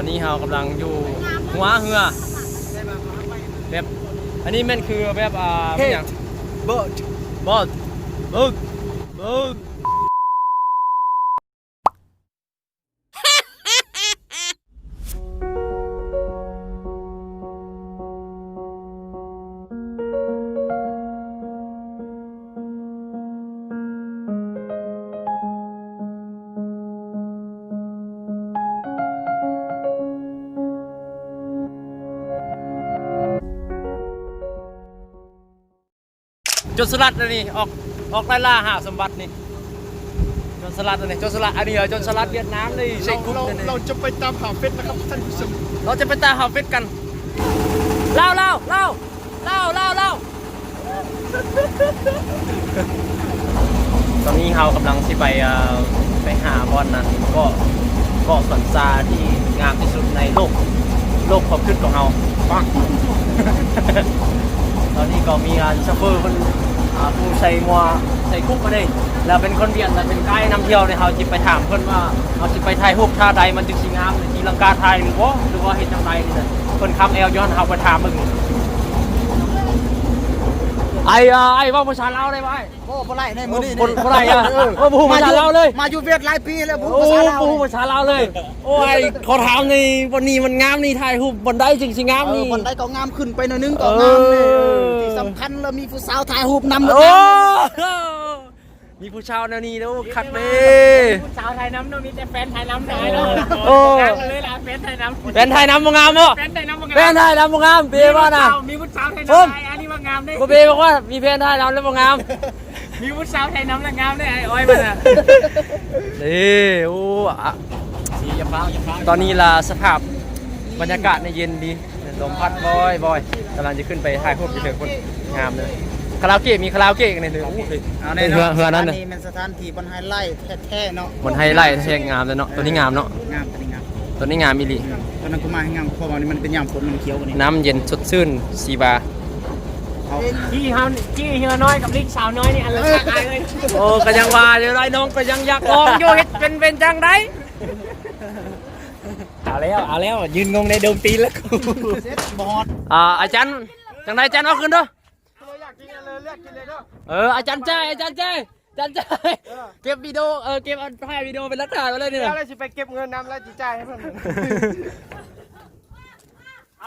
ຕອນນີ້ເຮົາກຳລັງຢູ່ຫົວເຮືອ ແບບ ອັນນີ້ແມ່ນຄືແບບ ອ່າ ເຮັດຫຍັງ ໂບດ ໂບດ ໂບດ ໂບດ. ໂຈນສະຫຼັດອັນນີ້ ອອກ ອອກໄລ່ລ່າຫາສົມບັດນີ້ ໂຈນສະຫຼັດອັນນີ້ ໂຈນສະຫຼັດອັນນີ້ ໂຈນສະຫຼັດຫວຽດນາມນີ້ ໃສ່ຄຸກ ເຮົາ ອັນນີ້ ເຮົາຈະໄປຕາມຫາເຟດນະຄັບທ່ານຜູ້ຊົມ ເຮົາຈະໄປຕາມຫາເຟດກັນ ລາວ ລາວ ລາວ ລາວ ລາວ ລາວ. ຕອນນີ້ເຮົາກຳລັງຊິໄປ ເອີ ໄປຫາບ່ອນນັ້ນ ເກາະ ເກາະສວນຊາທີ່ງາມທີ່ສຸດໃນໂລກ ໂລກຄວາມຄິດຂອງເຮົາ. ປັງ ຕອນນີ້ກໍມີ ອ່າ ໂຊເຟີເພິ່ນ ອ່າ ຜູ້ໃສ່ໝວກ ໃສ່ຄຸກມາເດ້ ແລ້ວເປັນຄົນຫວຽດ ແລ້ວເປັນໄກນຳທ່ຽວນີ້ ເຮົາຊິໄປຖາມເພິ່ນວ່າ ເຮົາຊິໄປຖ່າຍຮູບທ່າໃດມັນຈຶ່ງຊິງາມ ຕີລັງກາຖ່າຍຫຼືບໍ່ ຫຼືວ່າເຮັດຈັ່ງໃດນີ້ນະ ເພິ່ນຄຳແອວຢູ່ຫັ້ນ ເຮົາໄປຖາມເບິ່ງ. ໄອ້ ເອີ ໄອ້ເວົ້າພາສາລາວໄດ້ບໍ່ໄອ້? ໂອ້ ບໍ່ໄດ້ໃນມື້ນີ້ ບໍ່ ນີ້ ບໍ່ໄດ້ອະ ເອີ ເອີ ບໍ່ຮູ້ພາສາລາວເລີຍ ມາຢູ່ຫວຽດຫຼາຍປີແລ້ວ ບໍ່ຮູ້ພາສາລາວ ໂອ້ ບໍ່ຮູ້ພາສາລາວເລີຍ. ໂອ້ ໄອ້ຂໍຖາມນີ້ ບ່ອນນີ້ມັນງາມນີ້ ຖ່າຍຮູບບ່ອນໃດຈຶ່ງຊິງາມນີ້? ເອີ ບ່ອນໃດກໍງາມ ຂຶ້ນໄປໜ້ອຍໜຶ່ງກໍງາມນີ້ ເອີ ເອີ ທີ່ສຳຄັນລະມີຜູ້ສາວຖ່າຍຮູບນຳ ໂອ້ ມີຜູ້ສາວແນວນີ້ເດີ ໂອ້ ຄັກເດ້ ມີຜູ້ສາວຖ່າຍນຳເນາະ ມີແຕ່ແຟນຖ່າຍນຳຫຼາຍເນາະ. ໂອ້ ງາມເລີຍລະ ແຟນຖ່າຍນຳ ແຟນຖ່າຍນຳບໍ່ງາມບໍ່? ແຟນຖ່າຍນຳບໍ່ງາມ ແຟນຖ່າຍນຳບໍ່ງາມ ເປວ່ານະ ມີຜູ້ສາວ ມີຜູ້ສາວຖ່າຍນຳຫຼາຍ ອັນນີ້ວ່າງາມເດ້ ບໍ່ເປບອກວ່າມີແຟນຖ່າຍນຳແລ້ວບໍ່ງາມ ມີຜູ້ສາວຖ່າຍນຳແລ້ວງາມເດ້ ອ້າຍອ້ອຍມັນນະ. ເດ້ ໂອ້ ອະ ຕອນນີ້ລະສະພາບບັນຍາກາດນີ້ເຢັນດີ ລົມພັດບອຍໆ ກຳລັງຈະຂຶ້ນໄປຖ່າຍຮູບຢູ່ເທິງພຸ້ນ ງາມເລີຍ. ຄາຣາໂອເກະ ມີຄາຣາໂອເກະນີ້ ໂອ້ ເຮືອ ເຮືອນັ້ນ ອັນນີ້ແມ່ນສະຖານທີ່ບ່ອນໄຮໄລແທ້ໆເນາະ ບ່ອນໄຮໄລແທ້ ງາມເລີຍເນາະ. ໂຕນີ້ງາມເນາະ ງາມ ໂຕນີ້ງາມ ໂຕນີ້ງາມອີ່ຫຼີ ງາມ. ຕອນນັ້ນກໍມາແຮງງາມ ເພາະວ່າມັນເປັນຍາມຝົນ ມັນຂຽວກວ່ານີ້ ນ້ຳເຢັນສົດຊື່ນ ສີບາ ທີ່ເຮົາ ທີ່ເຮືອນ້ອຍກັບລິງສາວນ້ອຍນີ້ ອັນລະຄັກອ້າຍເອີຍ. ໂອ້ ກໍຍັງວ່າຢູ່ ໄອ້ນ້ອງກໍຍັງຢາກລອງຢູ່ ເຮັດເປັນ ເປັນຈັ່ງໃດ? ເອົາແລ້ວ ເອົາແລ້ວ ຢືນງົງໃນດົງຕີນແລ້ວກູ. ເສັດ ບໍ່ຮອດ ອ່າ ອາຈານ ຈັ່ງໃດອາຈານ ເອົາຄືນເດີ. ເອີ ອາຈານຈ່າຍ ອາຈານຈ່າຍ ອາຈານຈ່າຍ ເອີ ເກັບວິດີໂອ ເອີ ເກັບອັນຖ່າຍວິດີໂອເປັນຫຼັກຖານໄວ້ເລີຍນີ້ນະ. ແລ້ວຊິໄປເກັບເງິນນຳ ແລ້ວຊິຈ່າຍໃຫ້ເພິ່ນ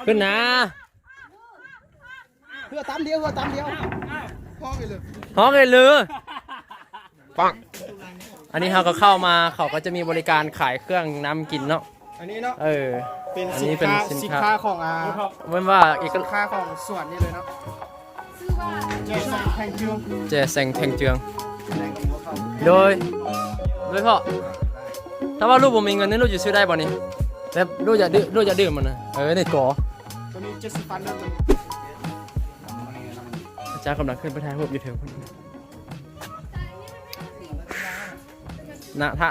ຂຶ້ນນາ. ເຮືອຕຳດຽວ ເຮືອຕຳດຽວ ຮ້ອງໄປເລີຍ ຮ້ອງໄປເລີຍ. ປັງ ອັນນີ້ເຮົາກໍເຂົ້າມາ ເຂົາກໍຈະມີບໍລິການຂາຍເຄື່ອງນ້ຳກິນເນາະ. ອັນນີ້ເນາະ ເອີ ເປັນ ອັນນີ້ເປັນສິນຄ້າ ສິນຄ້າ ສິນຄ້າຂອງ ອ່າ ເອີ້ນວ່າເອກະ ສິນຄ້າຂອງສວນນີ້ເລີຍເນາະ. ແຈແຊງແທງເຈືອງ ແຈແຊງແທງເຈືອງ ໂດຍ ໂດຍເພາະ ຖ້າວ່າລູກບໍ່ມີເງິນນີ້ ລູກຈະຊື້ໄດ້ບໍ່ນີ້? ແບບລູກຢາກດື່ມ ລູກຢາກດື່ມມັນນະ. ເອີ ນີ້ກໍ ໂຕນີ້ເຈັດສິບພັນເດີ ໂຕນີ້. ອາຈານກຳລັງຂຶ້ນໄປຖ່າຍຮູບຢູ່ເທິງພຸ້ນ. ນະ ຖ້າ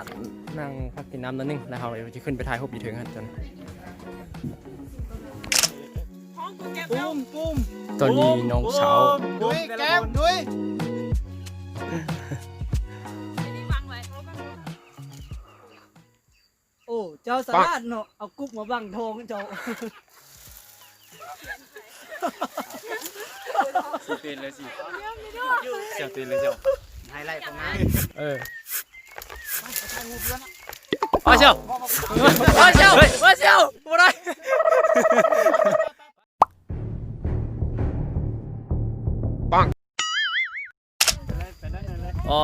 ນັ່ງພັກກິນນ້ຳໜ້ອຍໜຶ່ງ ແລ້ວເຮົາຈະຂຶ້ນໄປຖ່າຍຮູບຢູ່ເທິງຫັ້ນ. ຕອນນີ້ນ້ອງສາວ ດຸຍ ແກ້ມ ດຸຍ. ໂອ້ ເຈົ້າສະຫຼາດເນາະ ເອົາກຸບມາບັງທອງເຈົ້າ. ຊິເປັນແລ້ວຊິ ຊິເປັນແລ້ວເຈົ້າ ໄຮໄລຂອງງານ. ເອີ ມາຊຽວ ມາຊຽວ ມາຊຽວ ບໍ່ໄດ້. ປັງ ເອີ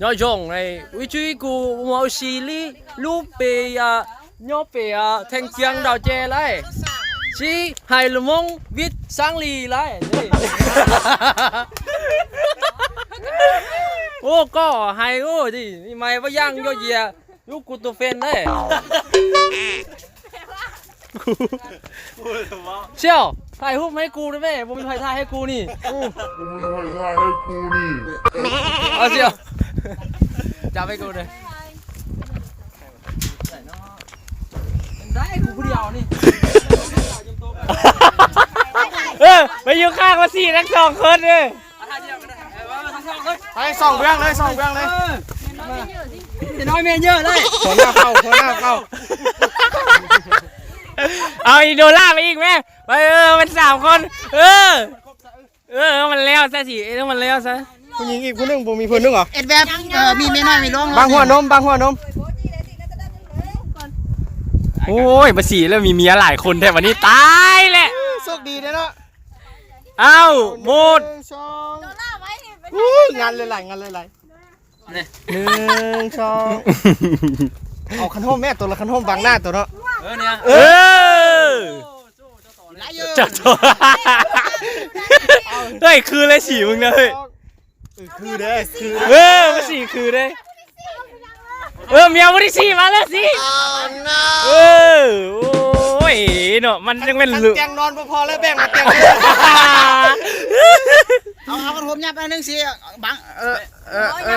ຍໍຢອງໃນວິທີກູເມົາຊີລີລູເປຍາ ຍໍເປຍາແທງຈຽງດາວແຈໄລ ຊີໄຮລະມົງວິດສັງລີໄລ. ໂອ້ ກໍໄຮໂອ້ ດີນີ້ໄມວ່າຍັງໂຍເຢຍ. ລູກກູໂຕເຟນເດ້ ຊຽວ ຖ່າຍຮູບໃຫ້ກູໄດ້ແມ້ ບໍ່ມີໃຜຖ່າຍໃຫ້ກູນີ້. ເອົາຊຽວ ຈັບໃຫ້ກູເດ້. ໄດ້ກູຜູ້ດຽວນີ້ ເອີ ໄປຢູ່ຂ້າງລະສີ່ທັງສອງຄົນເດ້. ໄປສອງເບື້ອງເລີຍ ສອງເບື້ອງເລີຍ. ເອີ ນ້ອຍແມ່ເຍີະເລີຍ ຫົວໜ້າເຜົ່າ ຫົວໜ້າເຜົ່າ. ເອົາອີໂດລາໄປອີກແມະ ໄປ ເອີ ເປັນສາມຄົນ ເອີ ເອີ ມັນແລ້ວຊະຊິ ເອີ ມັນແລ້ວຊະ ຜູ້ຍິງອີກຜູ້ໜຶ່ງ ບໍ່ມີຜູ້ໜຶ່ງເຫາະ ເຮັດແບບ ເອີ ມີເມຍນ້ອຍເມຍຫຼວງ ບັງຫົວນົມ ບັງຫົວນົມ ໂອ້ຍ ມາສີແລ້ວ ມີເມຍຫຼາຍຄົນແທ້ ບາດນີ້ຕາຍແລ້ວ ໂຊກດີເດ້ເນາະ ເອົ້າ ໝົດ ໜຶ່ງ ສອງ ໂດລາໄວ້ນີ້ ອຸ້ຍ ງານຫຼາຍໆ ງານຫຼາຍໆ ນີ້ ໜຶ່ງ ສອງ ເອົາຄັນຮົ່ມແມ່ ໂຕລະຄັນຮົ່ມບັງໜ້າໂຕເນາະ ເອີ ນີ້ ເອີ ຫຼາຍຢູ່ ເຈົ້າໂຕ ເຮີ້ຍ ຄືເລີຍສີມຶງນະເຮີ້ຍ ເອີ ຄືເດ້ ຄື ເອີ ມັນສີຄືເດ້ ເອີ ເມຍຜູ້ທີສີ່ມາແລ້ວສີ ເອີ ໂອ້ຍ ເນາະ ມັນຍັງແມ່ນ ຄັນຕຽງນອນບໍ່ພໍແລ້ວ ແບ່ງມາຕຽງ ເອົາ ເອົາພັດລົມຫຍັບອັນໜຶ່ງຊິ ບັງ ເອີ ເອີ ເອີ ເອີ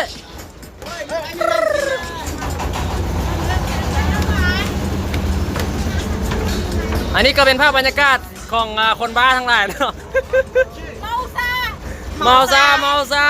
ຍ ອັນນີ້ກໍເປັນພາບບັນຍາກາດຂອງ ອ່າ ຄົນບ້າທັງຫຼາຍເນາະ ເມົາຊາ ເມົາຊາ ເມົາຊາ.